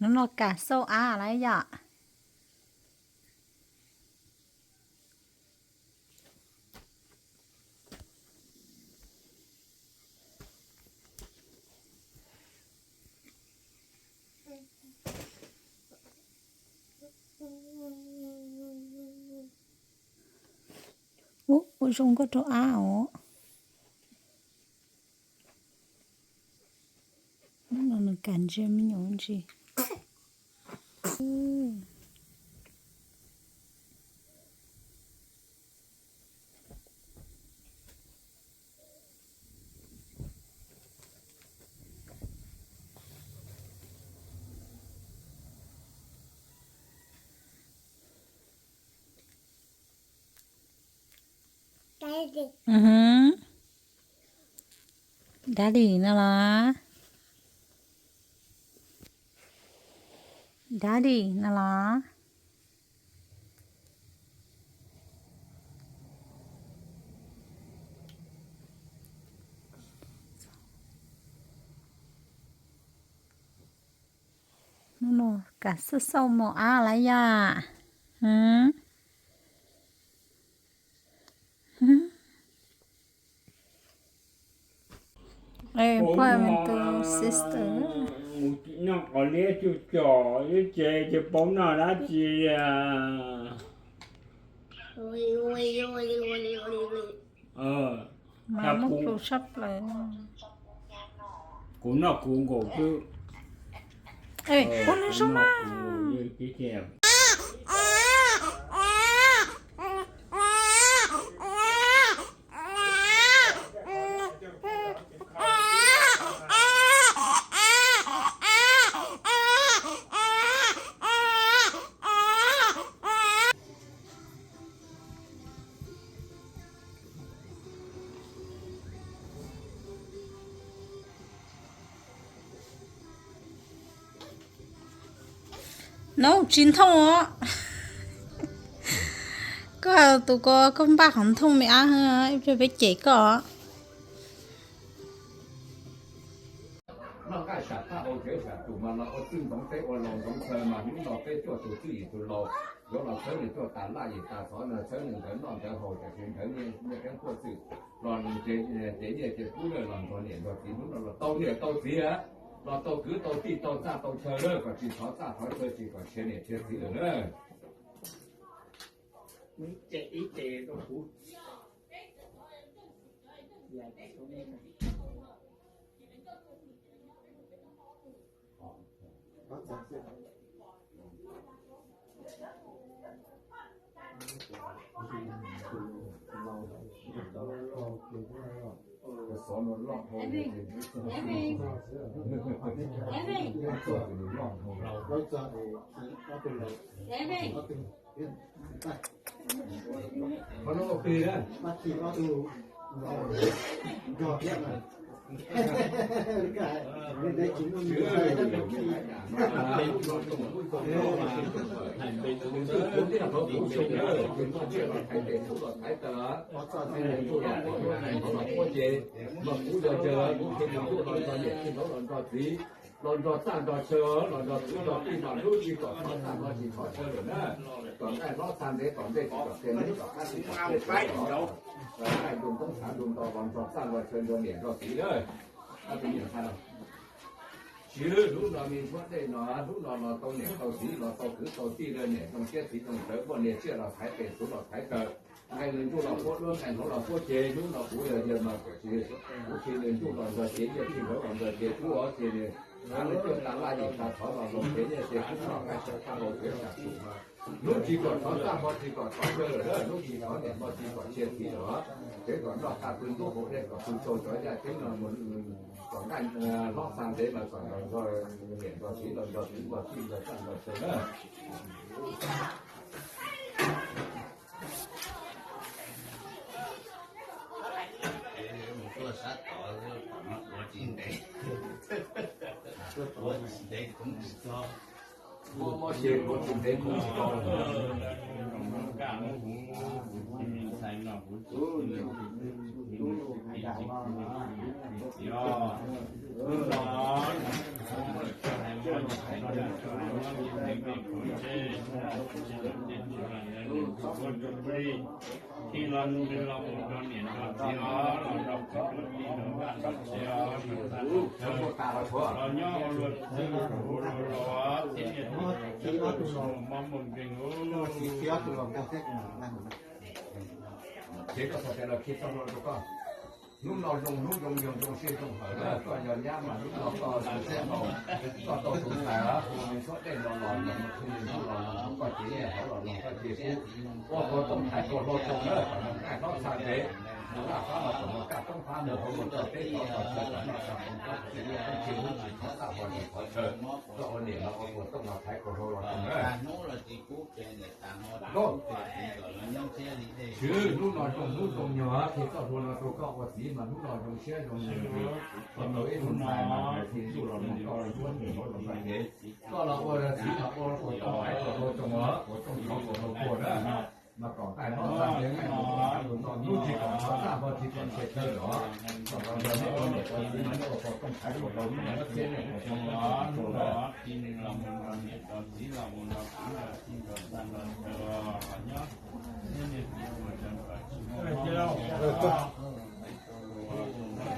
Hnub no kam xauj av lawm yom. Ub, ua zoo nkauj rau av os. Hnub no nws kam ntsia me nyuam ntsis. Daddy no los? Daddy no los? Hnub no kam xauj xauj maum av lawm yom. Poj tus sister. Mus noj qos liab cuj cos ib ce ces paub noj dab tsi. Mas muab plhu sab plaws. Kuv noj kuv nkaus xwb. Ua zoo na. Nub tsis nthooj os. Koj tus ko koj npaj qhov nthooj me ab, ib pliag peb cem koj. Noj nqaij sam phaj hau tsev sam tus mas los ua txwj ntxoov teb ua laus ntxoov chaw mas hnub no peb cuaj tus txwj yim tus laus yuav los txhawb nws tuaj tas laj yim tas xov no, txhawb nws ntawd noj ntawd haus tam sim ntawd nyiaj qeeb tuaj txwm los ces nyiaj ces kub lawm los nrog niam nrog txiv hnub no los tau niam tau txiv, los tau kwv tau tij tau txaj tau chaw lawm kom tsis thov txaj thov chaw tsis kom tshiav niam tshiav txiv lawm na. Los nrog txaj nrog chaw, los nrog kwv nrog tij, mas hnub tsis kom thov txaj nrog tsis thov chaw lawm na. Tom nqaij hlob txha ntev tom ntej tsis kom qhia hnub, tom qab tsis kom qhia hnub, nqaij nrug ntoob tshav nrug nto los nrog txaj nrog chaw nrog niam nrog txiv lawm. Tsis hnub no me ntsuab dej no, hnub no los tau niam tau txiv, los tau kwv tau tij lawm, niam zoo siab txiv zoo rawv, muaj niag tsiaj los thaiv, tes txhuv los thaiv taw, nqaij nws ntsuj los puab duab, nqaij hauv los puab ceg, hnub no kuv yog yawg mas kuv tsis, kuv tsis nws ntsuj los nrog ces, yawg tsis nrog los nrog ces, kuv ua ces nws, nws cuaj tas laj yim tas thov los los ces, yawg ces kuv noj nqaij sawv tag los ces tam sim no. Hnub tsis kom thov txaj, hmo tsis kom thov chaw lawm, hnub tsis thov niam, hmo tsis kom tshiav txiv lawm, ces kom noj tag pw ntub hauv dej, kom pw tau cov yaj ceeb no, kom nqaij hlob txha ntev mas kom nrog niam nrog txiv, los nrog kwv nrog tij nrog txaj nrog chaw na. Tuaj sab tod, ua tsis ntev, ua tsis ntev koob tsis txog. Mob ces ua tsis ntev koob tsis txog. Kuv ntshe tsis los ntshe tsis los ntawd nws kuj ua rau peb li. Thiaj los nws los mus nrog niam nrog txiv os, los nrog kwv nrog tij nrog vaj nrog tsev os, nrog tag nrho chaw los nyob ua luag txwj ua luag laus thiab niam txiv tub tub mob muaj nkeeg ub. Ces koj txhais tes los khi txoj hlua rau koj. Hnub no zoo hnub zoo yog zoo sij zoo hawm na, koj yog nyab mas hnub no koj tau, koj tau tus ntxhais hu nws suab dej no los, los mus hu nws no los, los koj ces niaj hauv los, los koj ces pub ua puas tooj thaiv puas hlau rau na, kom nws nqaij hlob txha ntev, nws laj fab los kom nws kaj toob fab mus hauv mus rau teb chaws txog chaw kom noj tshaj qhov txhia lub tsis thov txaj qhov tsis thov chaw, koj ua niam los ua puas tooj los thaiv puas hlau los rau na. Swb, hnub no zoo hnub zoo yog khi txoj hlua no rau koj ua txiv mas hnub no zoo siab zoo ntsws, koj tau ib tug ntxhais mas nws thiaj tsuj los mus koj yuav nws hauv los koj ces, koj los ua txiv mas ua puas tooj thaiv puas hlau rau os, puas tooj thov puas hlau puag na, mas kom nqaij hlob txha ntev nqaij hlob txha tus no hnub tsis kom thov txaj hmo tsis kom ntshe chaw los, kom los yog nej ua niam ua txiv mas nej ua puas tooj thaiv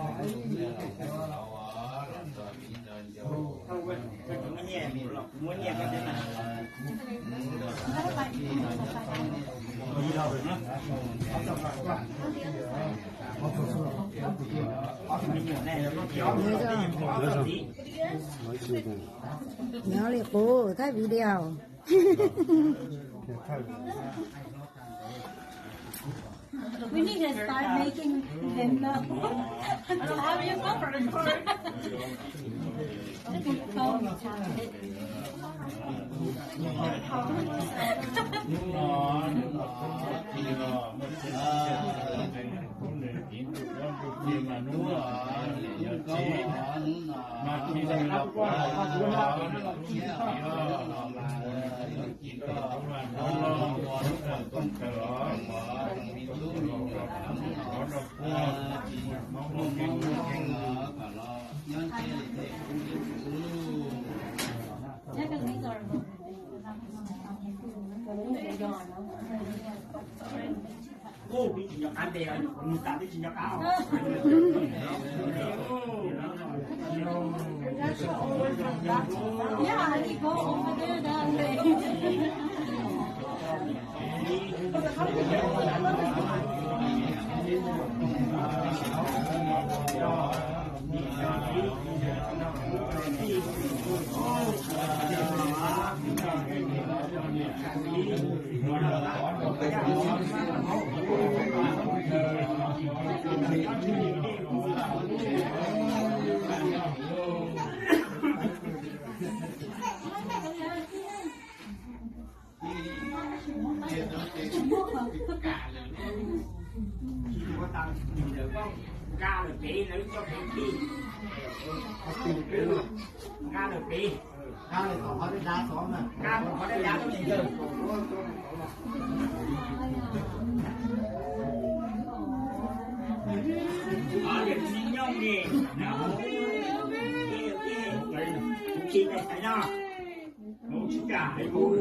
puas hlau rau na, thiab nej puas tooj thaiv puas hlau rau na. Nyob li qub thaij video. We need to start making them know. Have you ever recorded? Ub, peb tsis nco qab npe, nws tas peb tsis nco qab. Nqa lawm pem, lawv coj pem pij. Nqa lawm pem. Nqa lawm tom qhov dab, nqa tom qhov dab lub tsis yawg. Tsis nyooj li, kuv khi tais tais no. Hnub tsis kam hais kuv.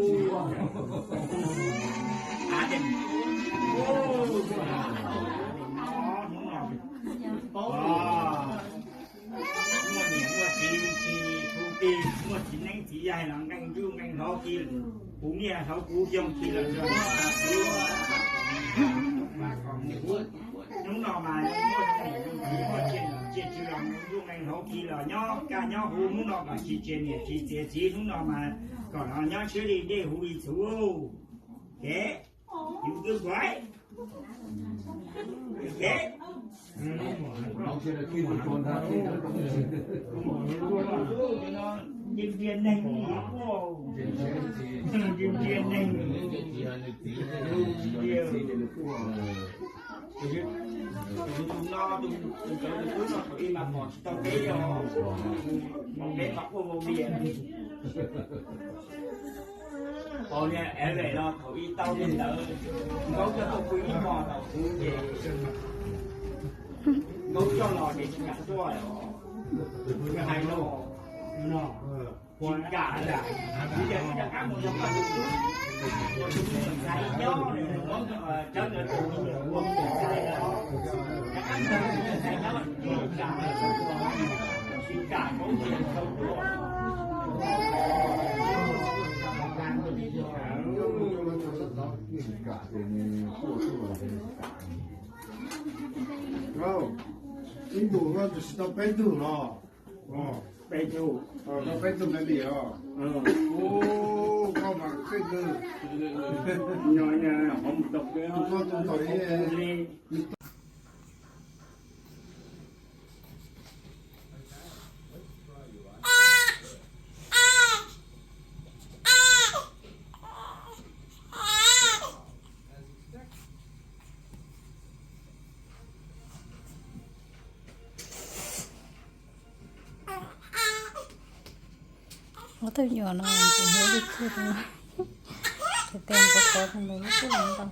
Av, hnub no muaj niam muaj txiv tsis tu ti, muaj txiv neeb txiv yaig los nqee ntuj nqee hlauv khi, kuv niaj hlauv kuv xyoo khi los txog hnub no mas muaj niam muaj txiv muaj tsiaj nom tsiaj tswv los nqee ntuj nqee hlauv khi los nyob kaj nyob huv hnub no kom tsis tsias niam tsis tsias txiv hnub no mas kom los nyob siab li dej huv li txhuv. Kev, yus twb nquav, kev. Ntsia ntsia neeg, ntsia ntsia neeg. Tus no, tus nkawd tus tub no thaum ub mas pom tsis tau peb, pom peb mas quaj vau dias. Niag ev lem no thaum ub tau li ntawd, Nkauj coj tuaj pw ib hmo thaum ub ces Nkauj coj los ces tsis kam tuaj os. Nws hais no, tsis kam, tsis kam, tsis kam mus yog poj tus tub, tus tub ntxhais nyob, Nkauj cov ntawd tus ua tus ntxhais os, rov qab mus ua tus ntxhais nyob tsis kam, tsis kam Nkauj tsis tau tuaj. Ib ntus no tsis tau peb tug los? Peb tug, tau peb tug me ntsis os. Ub, koj mas kheej kawg. Nyob, nyob, hov mus tau peb, koj tus tau ib li. Ob tug nyuam no ces hlub tiag tiag li. Ces tes npau kov tau ntawd lub kub ntau.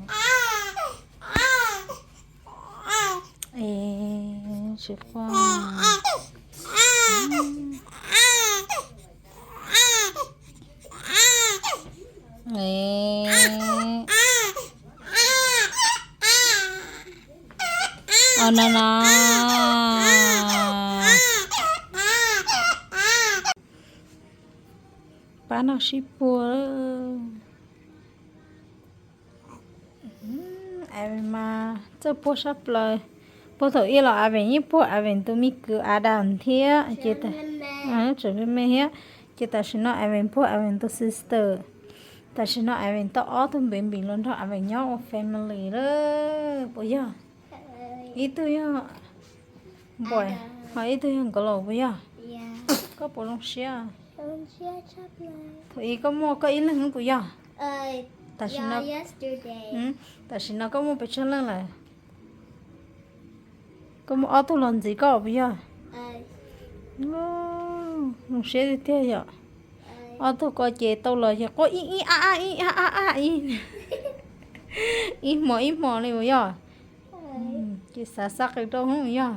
Es tsis quaj. Es, o no no. Pab no sib puag. Aven mas txawj puag sab plaws. Puag thaum ub los Aven yeej puag Aven tus me kwv Adam thiab, ces tseem me me thiab. Ces tam sim no Aven puag Aven tus sister. Tam sim no Aven tau ob tug baby los nrog Aven nyob ua family lawm puas yog? Ib tug yog Npam, ho ib tug yog Nkauj Laus puas yog? Koj puas zoo siab? Thaum ub koj muaj koj ib leeg puas yog? Tam sim no, tam sim no koj muaj pes tsawg leej lawm? Koj muaj ob tug los ntxiv koj puas yog? Zoo siab tiag tiag yom. Ob tug ko ces tau los yog quaj ib ib ab ab ib ab ab ab ib, ib hmo ib hmo li puas yog? Ces xav xav qw rau hub yog?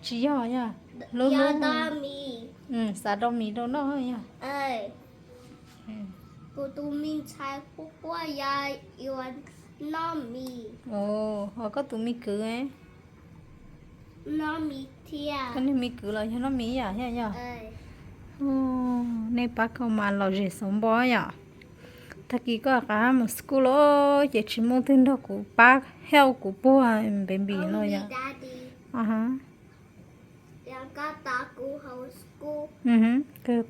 Tsis yog, yog hlub hlub. Xav rau mis rau noj yog? Kuv tus me ntxhais quaj quaj yog yuav noj mis. Ho koj tus me kwv? Noj mis thiab. Koj niag me kwv los yog noj mis yom, yog, yog? Nej pab koj mas lom zem xov npo yom. Tag kis koj rov qab mus school lawm ces tsis muaj twg nrog kuv pab help kuv puag baby no yom. Kawg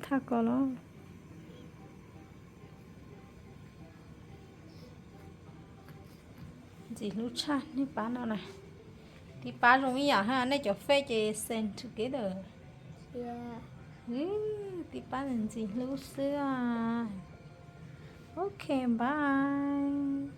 thaj ko los. Ntxim hlub tshaj nej pab no na. Tij pab zoo ib yam ha, nej cov face ces same together. Tij pab ntxim hlub xwb. Ok, bye.